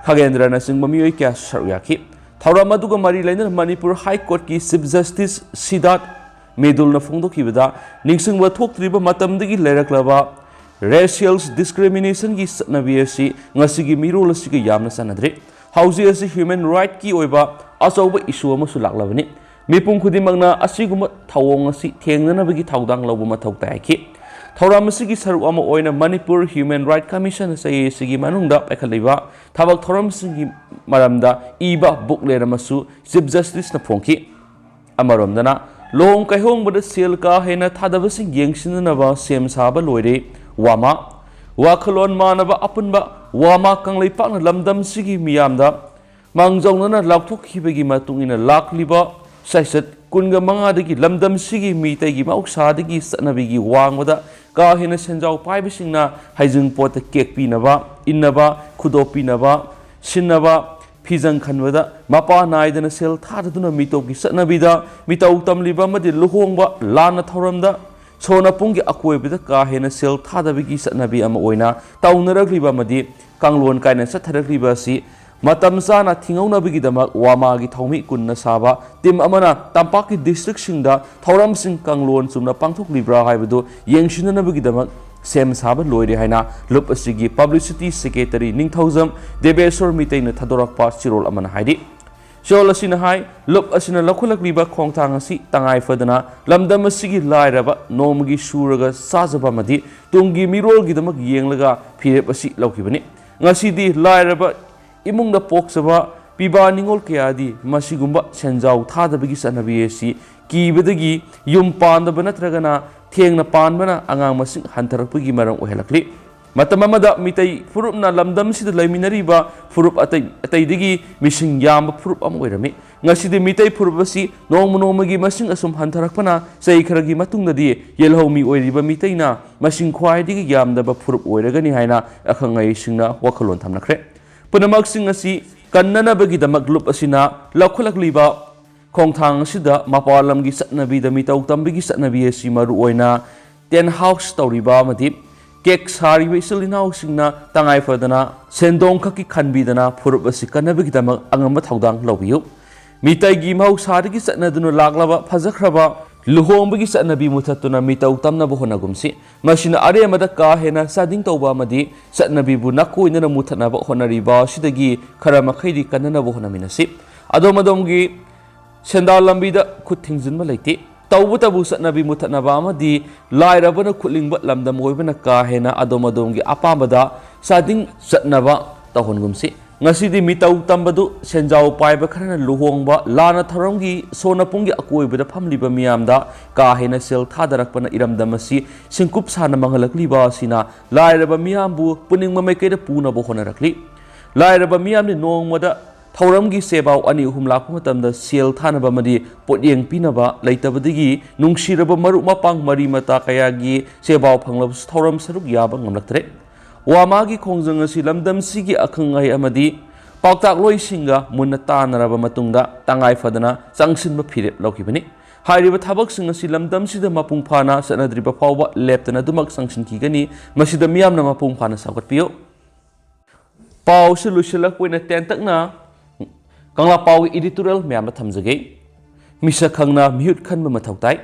ꯈꯒꯦꯟꯗ꯭ꯔꯅꯆꯤꯡꯕ ꯃꯤꯑꯣꯏ ꯀꯌꯥꯁꯨ ꯁꯔꯨꯛ ꯌꯥꯈꯤ꯫ ꯊꯧꯔꯝ ꯑꯗꯨꯒ ꯃꯔꯤ ꯂꯩꯅꯅ ꯃꯅꯤꯄꯨꯔ High Courtꯀꯤ Chief Justice ꯁꯤꯗꯥꯔꯊ ꯃꯦꯗꯨꯜꯅ ꯐꯣꯡꯗꯣꯛꯈꯤꯕꯗ, ꯅꯤꯡꯁꯤꯡꯕ ꯊꯣꯛꯇ꯭ꯔꯤꯕ ꯃꯇꯝꯗꯒꯤ ꯂꯩꯔꯛꯂꯕ racial discriminationꯒꯤ ꯆꯠꯅꯕꯤ ꯑꯁꯤ ꯉꯁꯤꯒꯤ ꯃꯤꯔꯣꯜ ꯑꯁꯤꯒ ꯌꯥꯝꯅ ꯆꯥꯟꯅꯗ꯭ꯔꯦ꯫ ꯍꯧꯖꯤꯛ ꯑꯁꯤ human rightꯀꯤ ꯑꯣꯏꯕ ꯑꯆꯧꯕ issue ꯑꯃꯁꯨ ꯂꯥꯛꯂꯕꯅꯤ꯫ ꯃꯤꯄꯨꯝ ꯈꯨꯗꯤꯡꯃꯛꯅ ꯑꯁꯤꯒꯨꯝꯕ ꯊꯧꯑꯣꯡ ꯑꯁꯤ ꯊꯦꯡꯅꯅꯕꯒꯤ ꯊꯧꯗꯥꯡ ꯂꯧꯕ ꯃꯊꯧ ꯇꯥꯏ ꯍꯥꯏꯈꯤ꯫ ꯊꯧꯔꯝ ꯑꯁꯤꯒꯤ ꯁꯔꯨꯛ ꯑꯃ ꯑꯣꯏꯅ ꯃꯅꯤꯄꯨꯔ Human Rights Commission ꯆꯍꯤ ꯑꯁꯤꯒꯤ ꯃꯅꯨꯡꯗ ꯄꯥꯏꯈꯠꯂꯤꯕ ꯊꯕꯛ ꯊꯧꯔꯝꯁꯤꯡꯒꯤ ꯃꯔꯝꯗ ꯏꯕ booklet ꯑꯃꯁꯨ Chief Justiceꯅ ꯐꯣꯡꯈꯤ꯫ ꯑꯃꯔꯣꯝꯗꯅ, ꯂꯨꯍꯣꯡ ꯀꯩꯍꯣꯡꯕꯗ ꯁꯦꯜ ꯀꯥ ꯍꯦꯟꯅ ꯊꯥꯗꯕꯁꯤꯡ ꯌꯦꯡꯁꯤꯟꯅꯅꯕ ꯁꯦꯝ ꯁꯥꯕ ꯂꯣꯏꯔꯦ꯫ ꯋꯥꯃꯥ, ꯋꯥꯈꯜꯂꯣꯟ ꯃꯥꯟꯅꯕ ꯑꯄꯨꯟꯕ ꯋꯥꯃꯥ ꯀꯪꯂꯩꯄꯥꯛꯅ ꯂꯝꯗꯝꯁꯤꯒꯤ ꯃꯤꯌꯥꯝꯗ ꯃꯥꯡꯖꯧꯅꯅ ꯂꯥꯎꯊꯣꯛꯈꯤꯕꯒꯤ ꯃꯇꯨꯡ ꯏꯟꯅ, ꯂꯥꯛꯂꯤꯕ ꯆꯩꯆꯠ ꯀꯨꯟꯒ ꯃꯉꯥꯗꯒꯤ ꯂꯝꯗꯝꯁꯤꯒꯤ ꯃꯤꯇꯩꯒꯤ ꯃꯍꯧꯁꯥꯗꯒꯤ ꯆꯠꯅꯕꯤꯒꯤ ꯋꯥꯡꯃꯗ ꯀꯥ ꯍꯦꯟꯅ ꯁꯦꯟꯖꯥꯎ ꯄꯥꯏꯕꯁꯤꯡꯅ ꯍꯩꯖꯤꯡꯄꯣꯠꯇ ꯀꯦꯛ ꯄꯤꯅꯕ, ꯏꯟꯅꯕ, ꯈꯨꯗꯣꯞ ꯄꯤꯅꯕ, ꯁꯤꯟꯅꯕ, ꯐꯤꯖꯪ ꯈꯟꯕꯗ ꯃꯄꯥ ꯅꯥꯏꯗꯅ ꯁꯦꯜ ꯊꯥꯗꯗꯨꯅ ꯃꯤꯇꯣꯞꯀꯤ ꯆꯠꯅꯕꯤꯗ ꯃꯤꯇꯧ ꯇꯝꯂꯤꯕ ꯑꯃꯗꯤ ꯂꯨꯍꯣꯡꯕ, ꯂꯥꯟꯅ ꯊꯧꯔꯝꯗ ꯁꯣꯅ ꯄꯨꯡꯒꯤ ꯑꯀꯣꯏꯕꯗ ꯀꯥ ꯍꯦꯟꯅ ꯁꯦꯜ ꯊꯥꯗꯕꯒꯤ ꯆꯠꯅꯕꯤ ꯑꯃ ꯑꯣꯏꯅ ꯇꯧꯅꯔꯛꯂꯤꯕ ꯑꯃꯗꯤ ꯀꯥꯡꯂꯣꯟ ꯀꯥꯏꯅ ꯆꯠꯊꯔꯛꯂꯤꯕ ꯑꯁꯤ ꯃꯇꯝ ꯆꯥꯅ ꯊꯤꯡꯍꯧꯅꯕꯒꯤꯗꯃꯛ ꯋꯥꯃꯥꯒꯤ ꯊꯧꯃꯤ ꯀꯨꯟꯅ ꯁꯥꯕ team ꯑꯃꯅ ꯇꯝꯄꯥꯛꯀꯤ districtꯁꯤꯡꯗ ꯊꯧꯔꯝꯁꯤꯡ ꯀꯥꯡꯂꯣꯟ ꯆꯨꯝꯅ ꯄꯥꯡꯊꯣꯛꯂꯤꯕ꯭ꯔꯥ ꯍꯥꯏꯕꯗꯨ ꯌꯦꯡꯁꯤꯟꯅꯅꯕꯒꯤꯗꯃꯛ ꯁꯦꯝ ꯁꯥꯕ ꯂꯣꯏꯔꯦ ꯍꯥꯏꯅ ꯂꯨꯞ ꯑꯁꯤꯒꯤ publicity secretary ꯅꯤꯡꯊꯧꯖꯝ ꯗꯦꯕꯦꯁꯣꯔ ꯃꯤꯇꯩꯅ ꯊꯥꯗꯣꯔꯛꯄ ꯆꯦꯔꯣꯜ ꯑꯃꯅ ꯍꯥꯏꯔꯤ꯫ ꯆꯦꯔꯣꯜ ꯑꯁꯤꯅ ꯍꯥꯏ, ꯂꯨꯞ ꯑꯁꯤꯅ ꯂꯧꯈꯠꯂꯛꯂꯤꯕ ꯈꯣꯡꯊꯥꯡ ꯑꯁꯤ ꯇꯉꯥꯏ ꯐꯗꯅ ꯂꯝꯗꯝ ꯑꯁꯤꯒꯤ ꯂꯥꯏꯔꯕ, ꯅꯣꯡꯃꯒꯤ ꯁꯨꯔꯒ ꯆꯥꯖꯕ ꯑꯃꯗꯤ ꯇꯨꯡꯒꯤ ꯃꯤꯔꯣꯜꯒꯤꯗꯃꯛ ꯌꯦꯡꯂꯒ ꯐꯤꯔꯦꯞ ꯑꯁꯤ ꯂꯧꯈꯤꯕꯅꯤ꯫ ꯉꯁꯤꯗꯤ ꯂꯥꯏꯔꯕ ꯏꯃꯨꯡꯗ ꯄꯣꯛꯆꯕ ꯄꯤꯕꯥ ꯅꯤꯉꯣꯜ ꯀꯌꯥꯗꯤ ꯃꯁꯤꯒꯨꯝꯕ ꯁꯦꯟꯖꯥꯎ ꯊꯥꯗꯕꯒꯤ ꯆꯠꯅꯕꯤ ꯑꯁꯤ ꯀꯤꯕꯗꯒꯤ ꯌꯨꯝ ꯄꯥꯟꯗꯕ ꯅꯠꯇ꯭ꯔꯒꯅ ꯊꯦꯡꯅ ꯄꯥꯟꯕꯅ ꯑꯉꯥꯡ ꯃꯁꯤꯡ ꯍꯟꯊꯔꯛꯄꯒꯤ ꯃꯔꯝ ꯑꯣꯏꯍꯜꯂꯛꯂꯤ꯫ ꯃꯇꯝ ꯑꯃꯗ ꯃꯤꯇꯩ ꯐꯨꯔꯨꯞꯅ ꯂꯝꯗꯝꯁꯤꯗ ꯂꯩꯃꯤꯟꯅꯔꯤꯕ ꯐꯨꯔꯨꯞ ꯑꯇꯩ, ꯑꯇꯩꯗꯒꯤ ꯃꯤꯁꯤꯡ ꯌꯥꯝꯕ ꯐꯨꯔꯨꯞ ꯑꯃ ꯑꯣꯏꯔꯝꯃꯤ꯫ ꯉꯁꯤꯗꯤ ꯃꯤꯇꯩ ꯐꯨꯔꯨꯞ ꯑꯁꯤ ꯅꯣꯡꯃ ꯅꯣꯡꯃꯒꯤ ꯃꯁꯤꯡ ꯑꯁꯨꯝ ꯍꯟꯊꯔꯛꯄꯅ ꯆꯍꯤ ꯈꯔꯒꯤ ꯃꯇꯨꯡꯗꯗꯤ ꯌꯦꯜꯍꯧꯃꯤ ꯑꯣꯏꯔꯤꯕ ꯃꯤꯇꯩꯅ ꯃꯁꯤꯡ ꯈ꯭ꯋꯥꯏꯗꯒꯤ ꯌꯥꯝꯗꯕ ꯐꯨꯔꯨꯞ ꯑꯣꯏꯔꯒꯅꯤ ꯍꯥꯏꯅ ꯑꯈꯪ ꯑꯍꯩꯁꯤꯡꯅ ꯋꯥꯈꯜꯂꯣꯟ ꯊꯝꯅꯈ꯭ꯔꯦ꯫ ꯄꯨꯝꯅꯃꯛꯁꯤꯡ ꯑꯁꯤ ꯀꯟꯅꯅꯕꯒꯤꯗꯃꯛ ꯂꯨꯞ ꯑꯁꯤꯅ ꯂꯧꯈꯠꯂꯛꯂꯤꯕ ꯈꯣꯡꯊꯥꯡ ꯑꯁꯤꯗ ꯃꯄꯥꯟ ꯂꯝꯒꯤ ꯆꯠꯅꯕꯤꯗ ꯃꯤꯇꯧ ꯇꯝꯕꯒꯤ ꯆꯠꯅꯕꯤ ꯑꯁꯤ ꯃꯔꯨꯑꯣꯏꯅ tent house ꯇꯧꯔꯤꯕ ꯑꯃꯗꯤ cake ꯁꯥꯔꯤꯕ ꯏꯆꯤꯜ ꯏꯅꯥꯎꯁꯤꯡꯅ ꯇꯉꯥꯏ ꯐꯗꯅ ꯁꯦꯟꯗꯣꯡ ꯈꯛꯀꯤ ꯈꯟꯕꯤꯗꯅ ꯐꯨꯔꯨꯞ ꯑꯁꯤ ꯀꯟꯅꯕꯒꯤꯗꯃꯛ ꯑꯉꯝꯕ ꯊꯧꯗꯥꯡ ꯂꯧꯕꯤꯌꯨ꯫ ꯃꯤꯇꯩꯒꯤ ꯃꯍꯧꯁꯥꯗꯒꯤ ꯆꯠꯅꯗꯨꯅ ꯂꯥꯛꯂꯕ ꯐꯖꯈ꯭ꯔꯕ ꯂꯨꯍꯣꯡꯕꯒꯤ ꯆꯠꯅꯕꯤ ꯃꯨꯊꯠꯇꯨꯅ ꯃꯤꯇꯧ ꯇꯝꯅꯕ ꯍꯣꯠꯅꯒꯨꯝꯁꯤ꯫ ꯃꯁꯤꯅ ꯑꯔꯦꯝꯕꯗ ꯀꯥ ꯍꯦꯟꯅ ꯆꯥꯗꯤꯡ ꯇꯧꯕ ꯑꯃꯗꯤ ꯆꯠꯅꯕꯤꯕꯨ ꯅꯥꯀꯣꯏꯅꯅ ꯃꯨꯊꯠꯅꯕ ꯍꯣꯠꯅꯔꯤꯕ ꯑꯁꯤꯗꯒꯤ ꯈꯔ ꯃꯈꯩꯗꯤ ꯀꯟꯅꯅꯕ ꯍꯣꯠꯅꯃꯤꯟꯅꯁꯤ꯫ ꯑꯗꯣꯝ ꯑꯗꯣꯝꯒꯤ ꯁꯦꯟꯗꯥꯟ ꯂꯝꯕꯤꯗ ꯈꯨꯠ ꯊꯤꯡꯖꯤꯟꯕ ꯂꯩꯇꯦ꯫ ꯇꯧꯕꯇꯕꯨ ꯆꯠꯅꯕꯤ ꯃꯨꯊꯠꯅꯕ ꯑꯃꯗꯤ ꯂꯥꯏꯔꯕꯅ ꯈꯨꯠꯂꯤꯡꯕ ꯂꯝꯗꯝ ꯑꯣꯏꯕꯅ ꯀꯥ ꯍꯦꯟꯅ ꯑꯗꯣꯝ ꯑꯗꯣꯝꯒꯤ ꯑꯄꯥꯝꯕꯗ ꯆꯥꯗꯤꯡ ꯆꯠꯅꯕ ꯇꯧꯍꯟꯒꯨꯝꯁꯤ꯫ ꯉꯁꯤꯗꯤ ꯃꯤꯇꯧ ꯇꯝꯕꯗꯨ ꯁꯦꯟꯖꯥꯎ ꯄꯥꯏꯕ ꯈꯔꯅ ꯂꯨꯍꯣꯡꯕ, ꯂꯥꯟꯅ ꯊꯧꯔꯝꯒꯤ ꯁꯣꯟꯅꯄꯨꯡꯒꯤ ꯑꯀꯣꯏꯕꯗ ꯐꯝꯂꯤꯕ ꯃꯤꯌꯥꯝꯗ ꯀꯥ ꯍꯦꯟꯅ ꯁꯦꯜ ꯊꯥꯗꯔꯛꯄꯅ ꯏꯔꯝꯗꯝ ꯑꯁꯤ ꯁꯤꯡꯀꯨꯞ ꯁꯥꯅ ꯃꯥꯡꯍꯜꯂꯛꯂꯤꯕ ꯑꯁꯤꯅ ꯂꯥꯏꯔꯕ ꯃꯤꯌꯥꯝꯕꯨ ꯄꯨꯅꯤꯡꯕ ꯃꯥꯏꯀꯩꯗ ꯄꯨꯅꯕ ꯍꯣꯠꯅꯔꯛꯂꯤ꯫ ꯂꯥꯏꯔꯕ ꯃꯤꯌꯥꯝꯅ ꯅꯣꯡꯃꯗ ꯊꯧꯔꯝꯒꯤ ꯁꯦꯕꯥꯎ ꯑꯅꯤ ꯑꯍꯨꯝ ꯂꯥꯛꯄ ꯃꯇꯝꯗ ꯁꯦꯜ ꯊꯥꯅꯕ ꯑꯃꯗꯤ ꯄꯣꯠꯌꯦꯡ ꯄꯤꯅꯕ ꯂꯩꯇꯕꯗꯒꯤ ꯅꯨꯡꯁꯤꯔꯕ ꯃꯔꯨꯞ ꯃꯄꯥꯡ ꯃꯔꯤ ꯃꯇꯥ ꯀꯌꯥꯒꯤ ꯁꯦꯕꯥꯎ ꯐꯪꯂꯕꯁꯨ ꯊꯧꯔꯝ ꯁꯔꯨꯛ ꯌꯥꯕ ꯉꯝꯂꯛꯇ꯭ꯔꯦ꯫ ꯋꯥꯃꯥꯒꯤ ꯈꯣꯡꯖꯪ ꯑꯁꯤ ꯂꯝꯗꯝꯁꯤꯒꯤ ꯑꯈꯪ ꯑꯍꯩ ꯑꯃꯗꯤ ꯄꯥꯎꯇꯥꯛꯂꯣꯏꯁꯤꯡꯒ ꯃꯨꯟꯅ ꯇꯥꯟꯅꯔꯕ ꯃꯇꯨꯡꯗ ꯇꯉꯥꯏ ꯐꯗꯅ ꯆꯪꯁꯤꯟꯕ ꯐꯤꯔꯦꯞ ꯂꯧꯈꯤꯕꯅꯤ꯫ ꯍꯥꯏꯔꯤꯕ ꯊꯕꯛꯁꯤꯡ ꯑꯁꯤ ꯂꯝꯗꯝꯁꯤꯗ ꯃꯄꯨꯡ ꯐꯥꯅ ꯆꯠꯅꯗ꯭ꯔꯤꯕ ꯐꯥꯎꯕ ꯂꯦꯞꯇꯅ ꯑꯗꯨꯃꯛ ꯆꯪꯁꯤꯟꯈꯤꯒꯅꯤ꯫ ꯃꯁꯤꯗ ꯃꯤꯌꯥꯝꯅ ꯃꯄꯨꯡ ꯐꯥꯅ ꯁꯧꯒꯠꯄꯤꯌꯨ꯫ ꯄꯥꯎꯁꯤ ꯂꯣꯏꯁꯤꯜꯂꯛꯄ ꯑꯣꯏꯅ ꯇꯦꯟꯇꯛꯅ ꯀꯪꯂꯥ ꯄꯥꯎꯒꯤ editorial ꯃꯌꯥꯝꯗ ꯊꯝꯖꯒꯦ꯫ ꯃꯤꯁꯛ ꯈꯪꯅ ꯃꯤꯍꯨꯠ ꯈꯟꯕ ꯃꯊꯧ ꯇꯥꯏ꯫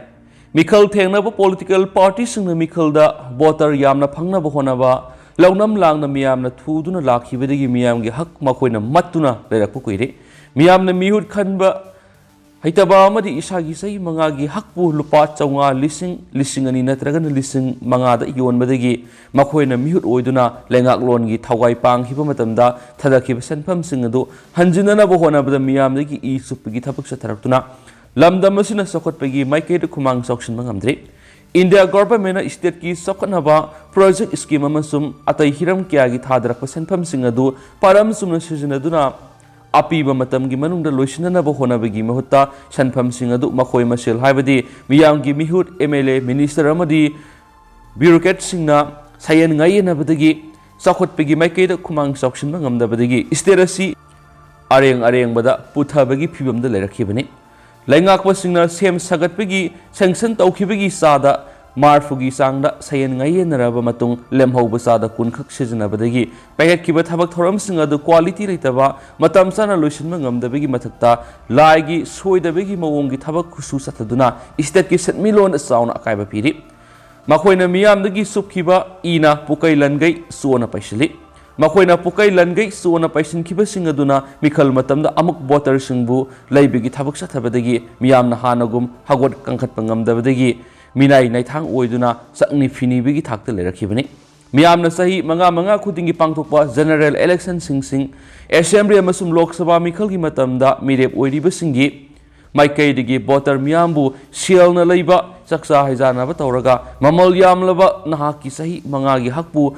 ꯃꯤꯈꯜ ꯊꯦꯡꯅꯕ political party ꯁꯤꯡꯅ ꯃꯤꯈꯜꯗ voter ꯌꯥꯝꯅ ꯐꯪꯅꯕ ꯍꯣꯠꯅꯕ, ꯂꯧꯅꯝ ꯂꯥꯡꯅ ꯃꯤꯌꯥꯝꯅ ꯊꯨꯗꯨꯅ ꯂꯥꯛꯈꯤꯕꯗꯒꯤ ꯃꯤꯌꯥꯝꯒꯤ ꯍꯛ ꯃꯈꯣꯏꯅ ꯃꯠꯇꯨꯅ ꯂꯩꯔꯛꯄ ꯀꯨꯏꯔꯦ꯫ ꯃꯤꯌꯥꯝꯅ ꯃꯤꯍꯨꯠ ꯈꯟꯕ ꯍꯩꯇꯕ ꯑꯃꯗꯤ ꯏꯁꯥꯒꯤ ꯆꯍꯤ ꯃꯉꯥꯒꯤ ꯍꯛꯄꯨ ꯂꯨꯄꯥ ꯆꯥꯝꯃꯉꯥ, ꯂꯤꯁꯤꯡ, ꯂꯤꯁꯤꯡ ꯑꯅꯤ ꯅꯠꯇ꯭ꯔꯒꯅ ꯂꯤꯁꯤꯡ ꯃꯉꯥꯗ ꯌꯣꯟꯕꯗꯒꯤ ꯃꯈꯣꯏꯅ ꯃꯤꯍꯨꯠ ꯑꯣꯏꯗꯨꯅ ꯂꯩꯉꯥꯛꯂꯣꯟꯒꯤ ꯊꯧꯒꯥꯏ ꯄꯥꯡꯈꯤꯕ ꯃꯇꯝꯗ ꯊꯥꯗꯈꯤꯕ ꯁꯦꯟꯐꯝꯁꯤꯡ ꯑꯗꯨ ꯍꯟꯖꯤꯟꯅꯅꯕ ꯍꯣꯠꯅꯕꯗ ꯃꯤꯌꯥꯝꯗꯒꯤ ꯏ ꯆꯨꯞꯄꯒꯤ ꯊꯕꯛ ꯆꯠꯊꯔꯛꯇꯨꯅ ꯂꯝꯗꯝ ꯑꯁꯤꯅ ꯆꯥꯎꯈꯠꯄꯒꯤ ꯃꯥꯏꯀꯩꯗ ꯈꯨꯃꯥꯡ ꯆꯥꯎꯁꯤꯟꯕ ꯉꯝꯗ꯭ꯔꯤ꯫ India government ꯅ state ꯀꯤ ꯆꯥꯎꯈꯠꯅꯕ project scheme ꯑꯃꯁꯨꯡ ꯑꯇꯩ ꯍꯤꯔꯝ ꯀꯌꯥꯒꯤ ꯊꯥꯗꯔꯛꯄ ꯁꯦꯟꯐꯝꯁꯤꯡ ꯑꯗꯨ ꯄꯥꯔꯝ ꯆꯨꯝꯅ ꯁꯤꯖꯤꯟꯅꯗꯨꯅ ꯑꯄꯤꯕ ꯃꯇꯝꯒꯤ ꯃꯅꯨꯡꯗ ꯂꯣꯏꯁꯤꯟꯅꯅꯕ ꯍꯣꯠꯅꯕꯒꯤ ꯃꯍꯨꯠꯇ ꯁꯦꯟꯐꯝꯁꯤꯡ ꯑꯗꯨ ꯃꯈꯣꯏ ꯃꯁꯦꯜ, ꯍꯥꯏꯕꯗꯤ ꯃꯤꯌꯥꯝꯒꯤ ꯃꯤꯍꯨꯠ, M L A, minister ꯑꯃꯗꯤ bureaucrat ꯁꯤꯡꯅ ꯁꯥꯌꯦꯟ ꯉꯥꯌꯦꯟꯅꯕꯗꯒꯤ ꯆꯥꯎꯈꯠꯄꯒꯤ ꯃꯥꯏꯀꯩꯗ ꯈꯨꯃꯥꯡ ꯆꯥꯎꯁꯤꯟꯕ ꯉꯝꯗꯕꯗꯒꯤ state ꯑꯁꯤ ꯑꯔꯦꯡ ꯑꯔꯦꯡꯕꯗ ꯄꯨꯊꯕꯒꯤ ꯐꯤꯕꯝꯗ ꯂꯩꯔꯛꯈꯤꯕꯅꯤ꯫ ꯂꯩꯉꯥꯛꯄꯁꯤꯡꯅ ꯁꯦꯝ ꯁꯥꯒꯠꯄꯒꯤ sanction ꯇꯧꯈꯤꯕꯒꯤ ꯆꯥꯗ ꯃꯥꯔꯐꯨꯒꯤ ꯆꯥꯡꯗ ꯁꯌꯦꯟ ꯉꯥꯌꯦꯟꯅꯔꯕ ꯃꯇꯨꯡ ꯂꯦꯝꯍꯧꯕ ꯆꯥꯗ ꯀꯨꯟꯈꯛ ꯁꯤꯖꯤꯟꯅꯕꯗꯒꯤ ꯄꯥꯏꯈꯠꯈꯤꯕ ꯊꯕꯛ ꯊꯧꯔꯝꯁꯤꯡ ꯑꯗꯨ quality ꯂꯩꯇꯕ, ꯃꯇꯝ ꯆꯥꯅ ꯂꯣꯏꯁꯤꯟꯕ ꯉꯝꯗꯕꯒꯤ ꯃꯊꯛꯇ ꯂꯥꯏꯒꯤ ꯁꯣꯏꯗꯕꯒꯤ ꯃꯑꯣꯡꯒꯤ ꯊꯕꯛ ꯈꯨꯠꯁꯨ ꯆꯠꯊꯗꯨꯅ stateꯀꯤ ꯁꯦꯟꯃꯤꯠꯂꯣꯟꯗ ꯆꯥꯎꯅ ꯑꯀꯥꯏꯕ ꯄꯤꯔꯤ꯫ ꯃꯈꯣꯏꯅ ꯃꯤꯌꯥꯝꯗꯒꯤ ꯆꯨꯞꯈꯤꯕ ꯏꯅ ꯄꯨꯀꯩ ꯂꯟꯒꯩ ꯆꯣꯅ ꯄꯩꯁꯤꯜꯂꯤ꯫ ꯃꯈꯣꯏꯅ ꯄꯨꯀꯩ ꯂꯟꯒꯩ ꯆꯣꯅ ꯄꯩꯁꯤꯟꯈꯤꯕꯁꯤꯡ ꯑꯗꯨꯅ ꯃꯤꯈꯜ ꯃꯇꯝꯗ ꯑꯃꯨꯛ voterꯁꯤꯡꯕꯨ ꯂꯩꯕꯒꯤ ꯊꯕꯛ ꯆꯠꯊꯕꯗꯒꯤ ꯃꯤꯌꯥꯝꯅ ꯍꯥꯟꯅꯒꯨꯝ ꯍꯧꯒꯠ ꯀꯥꯡꯈꯠꯄ ꯉꯝꯗꯕꯗꯒꯤ ꯃꯤꯅꯥꯏ ꯅꯥꯏꯊꯥꯡ ꯑꯣꯏꯗꯨꯅ ꯆꯪꯅꯤ ꯐꯤꯅꯤꯕꯒꯤ ꯊꯥꯛꯇ ꯂꯩꯔꯛꯈꯤꯕꯅꯤ꯫ ꯃꯤꯌꯥꯝꯅ ꯆꯍꯤ ꯃꯉꯥ ꯃꯉꯥ ꯈꯨꯗꯤꯡꯒꯤ ꯄꯥꯡꯊꯣꯛꯄ general electionꯁꯤꯡꯁꯤꯡ, assembly ꯑꯃꯁꯨꯡ ꯂꯣꯛ ꯁꯚꯥ ꯃꯤꯈꯜꯒꯤ ꯃꯇꯝꯗ ꯃꯤꯔꯦꯞ ꯑꯣꯏꯔꯤꯕꯁꯤꯡꯒꯤ ꯃꯥꯏꯀꯩꯗꯒꯤ voter ꯃꯤꯌꯥꯝꯕꯨ ꯁꯦꯜꯅ ꯂꯩꯕ ꯆꯥꯛꯆꯥ ꯍꯩꯖꯥꯟꯅꯕ ꯇꯧꯔꯒ ꯃꯃꯜ ꯌꯥꯝꯂꯕ ꯅꯍꯥꯛꯀꯤ ꯆꯍꯤ ꯃꯉꯥꯒꯤ ꯍꯛꯄꯨ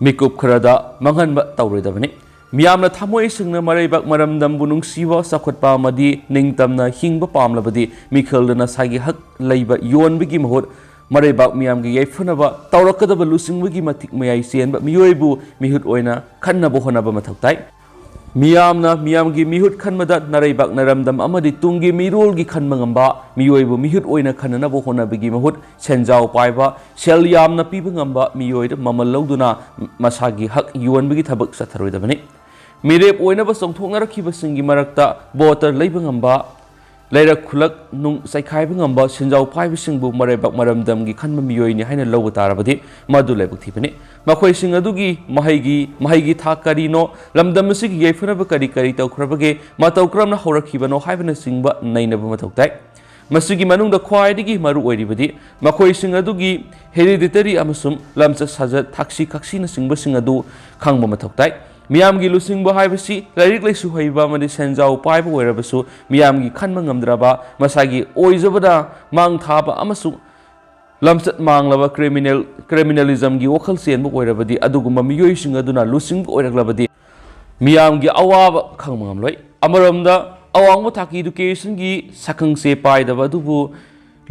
ꯃꯤꯀꯨꯞ ꯈꯔꯗ ꯃꯥꯡꯍꯟꯕ ꯇꯧꯔꯣꯏꯗꯕꯅꯤ꯫ ꯃꯤꯌꯥꯝꯅ ꯊꯃꯣꯏ ꯁꯦꯡꯅ ꯃꯔꯩꯕꯥꯛ ꯃꯔꯝꯗꯝꯕꯨ ꯅꯨꯡꯁꯤꯕ, ꯆꯥꯎꯈꯠꯄ ꯑꯃꯗꯤ ꯅꯤꯡꯇꯝꯅ ꯍꯤꯡꯕ ꯄꯥꯝꯂꯕꯗꯤ ꯃꯤꯈꯜꯗ ꯅꯁꯥꯒꯤ ꯍꯛ ꯂꯩꯕ ꯌꯣꯟꯕꯒꯤ ꯃꯍꯨꯠ ꯃꯔꯩꯕꯥꯛ ꯃꯤꯌꯥꯝꯒꯤ ꯌꯥꯏꯐꯅꯕ ꯇꯧꯔꯛꯀꯗꯕ ꯂꯨꯆꯤꯡꯕꯒꯤ ꯃꯇꯤꯛ ꯃꯌꯥꯏ ꯆꯦꯟꯕ ꯃꯤꯑꯣꯏꯕꯨ ꯃꯤꯍꯨꯠ ꯑꯣꯏꯅ ꯈꯟꯅꯕ ꯍꯣꯠꯅꯕ ꯃꯊꯧ ꯇꯥꯏ꯫ ꯃꯤꯌꯥꯝꯅ ꯃꯤꯌꯥꯝꯒꯤ ꯃꯤꯍꯨꯠ ꯈꯟꯕꯗ ꯅꯔꯩꯕꯥꯛ ꯅꯔꯝꯗꯝ ꯑꯃꯗꯤ ꯇꯨꯡꯒꯤ ꯃꯤꯔꯣꯜꯒꯤ ꯈꯟꯕ ꯉꯝꯕ ꯃꯤꯑꯣꯏꯕꯨ ꯃꯤꯍꯨꯠ ꯑꯣꯏꯅ ꯈꯟꯅꯅꯕ ꯍꯣꯠꯅꯕꯒꯤ ꯃꯍꯨꯠ ꯁꯦꯟꯖꯥꯎ ꯄꯥꯏꯕ, ꯁꯦꯜ ꯌꯥꯝꯅ ꯄꯤꯕ ꯉꯝꯕ ꯃꯤꯑꯣꯏꯗ ꯃꯃꯜ ꯂꯧꯗꯨꯅ ꯃꯁꯥꯒꯤ ꯍꯛ ꯌꯣꯟꯕꯒꯤ ꯊꯕꯛ ꯆꯠꯊꯔꯣꯏꯗꯕꯅꯤ꯫ ꯃꯤꯔꯦꯞ ꯑꯣꯏꯅꯕ ꯆꯣꯡꯊꯣꯛꯅꯔꯛꯈꯤꯕꯁꯤꯡꯒꯤ ꯃꯔꯛꯇ voter ꯂꯩꯕ ꯉꯝꯕ, ꯂꯩꯔꯛ ꯈꯨꯂꯛ ꯅꯨꯡ ꯆꯩꯈꯥꯏꯕ ꯉꯝꯕ ꯁꯦꯟꯖꯥꯎ ꯄꯥꯏꯕꯁꯤꯡꯕꯨ ꯃꯔꯩꯕꯥꯛ ꯃꯔꯝꯗꯝꯒꯤ ꯈꯟꯕ ꯃꯤꯑꯣꯏꯅꯤ ꯍꯥꯏꯅ ꯂꯧꯕ ꯇꯥꯔꯕꯗꯤ ꯃꯗꯨ ꯂꯥꯏꯕꯛ ꯊꯤꯕꯅꯤ꯫ ꯃꯈꯣꯏꯁꯤꯡ ꯑꯗꯨꯒꯤ ꯃꯍꯩꯒꯤ, ꯃꯍꯩꯒꯤ ꯊꯥꯛ ꯀꯔꯤꯅꯣ, ꯂꯝꯗꯝ ꯑꯁꯤꯒꯤ ꯌꯥꯏꯐꯅꯕ ꯀꯔꯤ ꯀꯔꯤ ꯇꯧꯈ꯭ꯔꯕꯒꯦ, ꯃꯇꯧ ꯀꯔꯝꯅ ꯍꯧꯔꯛꯈꯤꯕꯅꯣ ꯍꯥꯏꯕꯅꯆꯤꯡꯕ ꯅꯩꯅꯕ ꯃꯊꯧ ꯇꯥꯏ꯫ ꯃꯁꯤꯒꯤ ꯃꯅꯨꯡꯗ ꯈ꯭ꯋꯥꯏꯗꯒꯤ ꯃꯔꯨ ꯑꯣꯏꯔꯤꯕꯗꯤ ꯃꯈꯣꯏꯁꯤꯡ ꯑꯗꯨꯒꯤ hereditary ꯑꯃꯁꯨꯡ ꯂꯝꯆꯠ ꯁꯥꯖꯠ, ꯊꯛꯁꯤ ꯈꯛꯁꯤꯅꯆꯤꯡꯕꯁꯤꯡ ꯑꯗꯨ ꯈꯪꯕ ꯃꯊꯧ ꯇꯥꯏ꯫ ꯃꯤꯌꯥꯝꯒꯤ ꯂꯨꯆꯤꯡꯕ ꯍꯥꯏꯕꯁꯤ ꯂꯥꯏꯔꯤꯛ ꯂꯥꯏꯁꯨ ꯍꯩꯕ ꯑꯃꯗꯤ ꯁꯦꯟꯖꯥꯎ ꯄꯥꯏꯕ ꯑꯣꯏꯔꯕꯁꯨ ꯃꯤꯌꯥꯝꯒꯤ ꯈꯟꯕ ꯉꯝꯗ꯭ꯔꯕ, ꯃꯁꯥꯒꯤ ꯑꯣꯏꯖꯕꯗ ꯃꯥꯡ ꯊꯥꯕ ꯑꯃꯁꯨꯡ ꯂꯝꯆꯠ ꯃꯥꯡꯂꯕ criminal, criminalismꯒꯤ ꯋꯥꯈꯜ ꯆꯦꯟꯕ ꯑꯣꯏꯔꯕꯗꯤ ꯑꯗꯨꯒꯨꯝꯕ ꯃꯤꯑꯣꯏꯁꯤꯡ ꯑꯗꯨꯅ ꯂꯨꯆꯤꯡꯕ ꯑꯣꯏꯔꯛꯂꯕꯗꯤ ꯃꯤꯌꯥꯝꯒꯤ ꯑꯋꯥꯕ ꯈꯪꯕ ꯉꯝꯂꯣꯏ꯫ ꯑꯃꯔꯣꯝꯗ ꯑꯋꯥꯡꯕ ꯊꯥꯛꯀꯤ educationꯒꯤ ꯁꯛꯈꯪꯆꯦ ꯄꯥꯏꯗꯕ ꯑꯗꯨꯕꯨ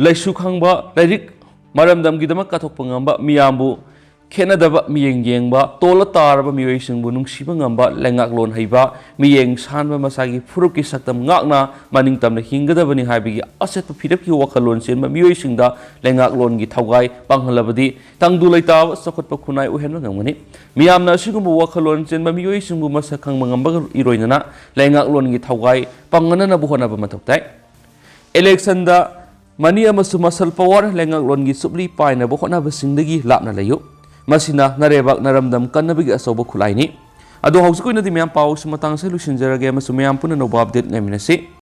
ꯂꯥꯏꯁꯨ ꯈꯪꯕ, ꯂꯥꯏꯔꯤꯛ ꯃꯔꯝꯗꯝꯒꯤꯗꯃꯛ ꯀꯠꯊꯣꯛꯄ ꯉꯝꯕ ꯃꯤꯌꯥꯝꯕꯨ ꯈꯦꯠꯅꯗꯕ ꯃꯤꯠꯌꯦꯡ ꯌꯦꯡꯕ, ꯇꯣꯜꯂ ꯇꯥꯔꯕ ꯃꯤꯑꯣꯏꯁꯤꯡꯕꯨ ꯅꯨꯡꯁꯤꯕ ꯉꯝꯕ, ꯂꯩꯉꯥꯛꯂꯣꯟ ꯍꯩꯕ, ꯃꯤꯠꯌꯦꯡ ꯁꯥꯟꯕ, ꯃꯁꯥꯒꯤ ꯐꯨꯔꯨꯞꯀꯤ ꯁꯛꯇꯝ ꯉꯥꯛꯅ ꯃꯅꯤꯡ ꯇꯝꯅ ꯍꯤꯡꯒꯗꯕꯅꯤ ꯍꯥꯏꯕꯒꯤ ꯑꯆꯦꯠꯄ ꯐꯤꯔꯦꯞꯀꯤ ꯋꯥꯈꯜꯂꯣꯟ ꯆꯦꯟꯕ ꯃꯤꯑꯣꯏꯁꯤꯡꯗ ꯂꯩꯉꯥꯛꯂꯣꯟꯒꯤ ꯊꯧꯒꯥꯏ ꯄꯥꯡꯍꯜꯂꯕꯗꯤ ꯇꯪꯗꯨ ꯂꯩꯇꯥꯕ ꯆꯥꯎꯈꯠꯄ ꯈꯨꯟꯅꯥꯏ ꯑꯣꯏꯍꯟꯕ ꯉꯝꯒꯅꯤ꯫ ꯃꯤꯌꯥꯝꯅ ꯑꯁꯤꯒꯨꯝꯕ ꯋꯥꯈꯜꯂꯣꯟ ꯆꯦꯟꯕ ꯃꯤꯑꯣꯏꯁꯤꯡꯕꯨ ꯃꯁꯛ ꯈꯪꯕ ꯉꯝꯕꯒ ꯏꯔꯣꯏꯅꯅ ꯂꯩꯉꯥꯛꯂꯣꯟꯒꯤ ꯊꯧꯒꯥꯏ ꯄꯥꯡꯒꯟꯅꯅꯕ ꯍꯣꯠꯅꯕ ꯃꯊꯧ ꯇꯥꯏ꯫ ꯏꯂꯦꯛꯁꯟꯗ ꯃꯅꯤ ꯑꯃꯁꯨꯡ ꯃꯁꯜ ꯄꯋꯥꯔ ꯂꯩꯉꯥꯛꯂꯣꯟꯒꯤ ꯆꯨꯞꯂꯤ ꯄꯥꯏꯅꯕ ꯍꯣꯠꯅꯕꯁꯤꯡꯗꯒꯤ ꯂꯥꯞꯅ ꯂꯩꯌꯨ꯫ ꯃꯁꯤꯅ ꯅꯔꯩꯕꯥꯛ ꯅꯔꯝꯗꯝ ꯀꯟꯅꯕꯒꯤ ꯑꯆꯧꯕ ꯈꯨꯠꯂꯥꯏꯅꯤ꯫ ꯑꯗꯣ ꯍꯧꯖꯤꯛ ꯑꯣꯏꯅꯗꯤ ꯃꯌꯥꯝ ꯄꯥꯎꯁꯤ ꯃꯇꯥꯡꯁꯦ ꯂꯣꯏꯁꯤꯟꯖꯔꯒꯦ ꯑꯃꯁꯨꯡ ꯃꯌꯥꯝ ꯄꯨꯟꯅ ꯑꯅꯧꯕ ꯑꯞꯗꯦꯠ ꯉꯥꯏꯃꯤꯟꯅꯁꯤ꯫